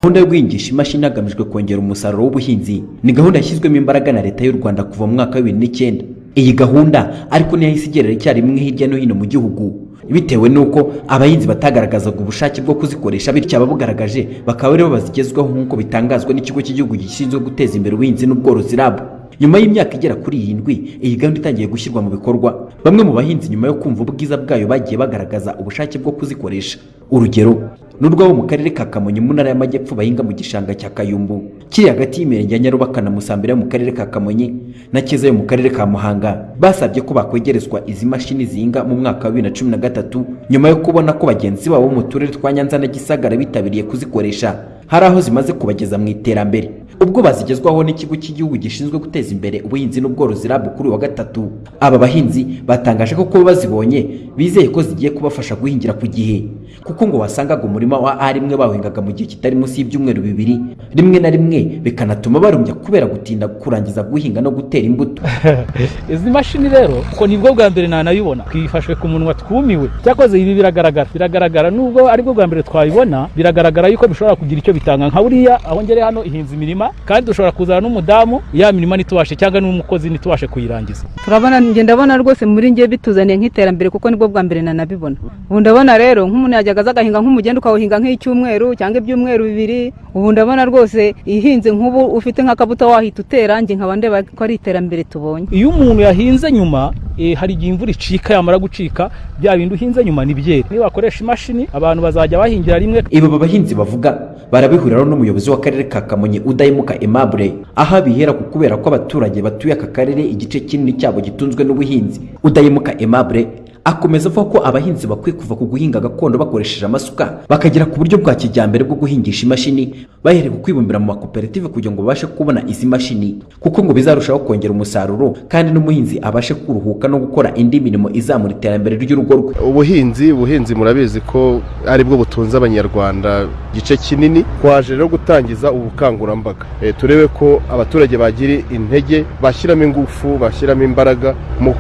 Gahunda yo guhingisha imashini hagamijwe kongera umusaruro w'ubuhinzi ni gahunda yashyizwemo imbaraga na Leta y'u Rwanda kuva mu mwaka wa 2009. Iyi gahunda ariko ntiyahise igerera icyarimwe hirya no hino mu gihugu, bitewe n'uko abahinzi batagaragazaga ubushake bwo kuzikoresha, bityo ababugaragaje bakaba aribo bazigezwaho, nk'uko bitangazwa n'Ikigo cy'Igihugu gishinzwe guteza imbere ubuhinzi n'ubworozi, RAB. Nyuma y'imyaka igera kuri 7 iyi gahunda itangiye gushyirwa mu bikorwa, bamwe mu bahinzi nyuma yo kumva ubwiza bwayo bagiye bagaragaza ubushake bwo kuzikoresha. Urugero ni urw'abo mu karere ka Kamonyi mu Ntara y'Amajyepfo bahinga mu gishanga cya Kayumbu kiri hagati y'imirenge ya Nyarubaka na Musambira yo mu karere ka Kamonyi na Cyeza yo mu karere ka Muhanga. Basabye ko bakwegerezwa izi mashini zihinga mu mwaka wa 2013, nyuma yo kubona ko bagenzi babo mu turere twa Nyanza na Gisagara bitabiriye kuzikoresha hari aho zimaze kubageza mu iterambere. Ubwo bazigezwaho n'Ikigo cy'Igihugu gishinzwe guteza imbere ubuhinzi n'ubworozi, RAB, kuri uyu wa gatatu, aba bahinzi batangaje ko kuba bazibonye bizeye ko zigiye kubafasha guhingira ku gihe, kuko ngo wasangaga umurima wa A rimwe bawuhingaga mu gihe kitari munsi y'ibyumweru 2, rimwe na rimwe bikanatuma barumbya kubera gutinda kurangiza guhinga no gutera imbuto. Izi mashini rero ko nibwo bwa mbere nanayibona, twifashwe ku munwa twumiwe. Cyakoze ibi biragaragara nubwo aribwo bwa mbere twabibona, biragaragara yuko bishobora kugira icyo bitanga. Nka buriya aho ngere hano ihinze imirima, kandi dushobora kuzana n'umudamu ya mirima ntitubashe, cyangwa n'umukozi ntitubashe kuyirangiza. Turabona, njye ndabona rwose muri njye bituzaniye nk'iterambere, kuko nibwo bwa mbere nanabibona. Ubu ndabona rero nk'umuntu yajyaga aza agahinga nk'umugenda ukawuhinga nk'icyumweru cyangwa ibyumweru 2, ubu ndabona rwose ihinze nk'ubu ufite nk'akabuto wahita utera, njye nkaba ndeba ko ari iterambere tubonye. Iyo umuntu yahinze nyuma hari igihe imvura icika, yamara gucika bya bindi uhinze nyuma ni byere. Niba bakoresha imashini abantu bazajya bahingira rimwe. Ibi aba bahinzi bavuga barabihuriraho n'umuyobozi w'akarere ka Kamonyi, Udahemuka Aimable, aho abihera ku kubera ko abaturage batuye aka karere igice kinini cyabo gitunzwe n'ubuhinzi. Udahemuka Aimable akomeza avuga ko abahinzi bakwiye kuva ku guhinga gakondo bakoresheje amasuka, bakagera ku buryo bwa kijyambere bwo guhingisha imashini, bahereye ku kwibumbira mu makoperative kugira ngo babashe kubona izi mashini, kuko ngo bizarushaho kongera umusaruro kandi n'umuhinzi abashe kuruhuka no gukora indi mirimo izamura iterambere ry'urugo rwe. Ubuhinzi murabizi ko aribwo butunze Abanyarwanda igice kinini. Twaje rero gutangiza ubukangurambaga, turebe ko abaturage bagira intege, bashyiramo ingufu, bashyiramo imbaraga mu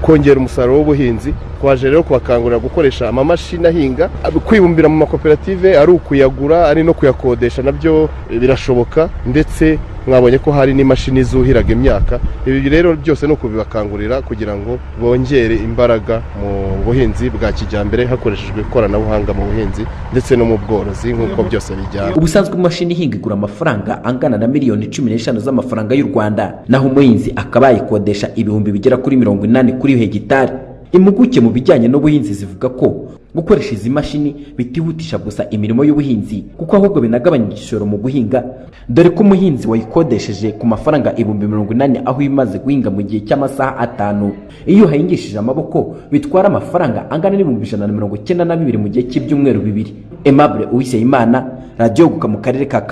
kongera umusaruro w'ubuhinzi. Twaje rero kubakangurira gukoresha amamashini ahinga, kwibumbira mu makoperative, ari ukuyagura ari no kuyakodesha nabyo birashoboka, ndetse mwabonye ko hari n'imashini zuhiraga imyaka. Ibi rero byose ni ukubibakangurira kugira ngo bongere imbaraga mu buhinzi bwa kijyambere hakoreshejwe ikoranabuhanga mu buhinzi ndetse no mu bworozi, nk'uko byose bijyana. Ubusanzwe imashini ihinga igura amafaranga angana na miliyoni 15 z'amafaranga y'u Rwanda, naho umuhinzi akaba yayikodesha ibihumbi bigera kuri 80 kuri hegitari. Impuguke mu bijyanye n'ubuhinzi zivuga ko gukoresha izi mashini bitihutisha gusa imirimo y'ubuhinzi, kuko ahubwo binagabanya igishoro mu guhinga, dore ko umuhinzi wayikodesheje ku mafaranga 80,000 aho imaze guhinga mu gihe cy'amasaha 5, iyo uhingishije amaboko bitwara amafaranga angana n'192,000 mu gihe cy'ibyumweru 2. Aimable Uwizeyimana, Radiyo Huguka, mu karere ka Kamonyi.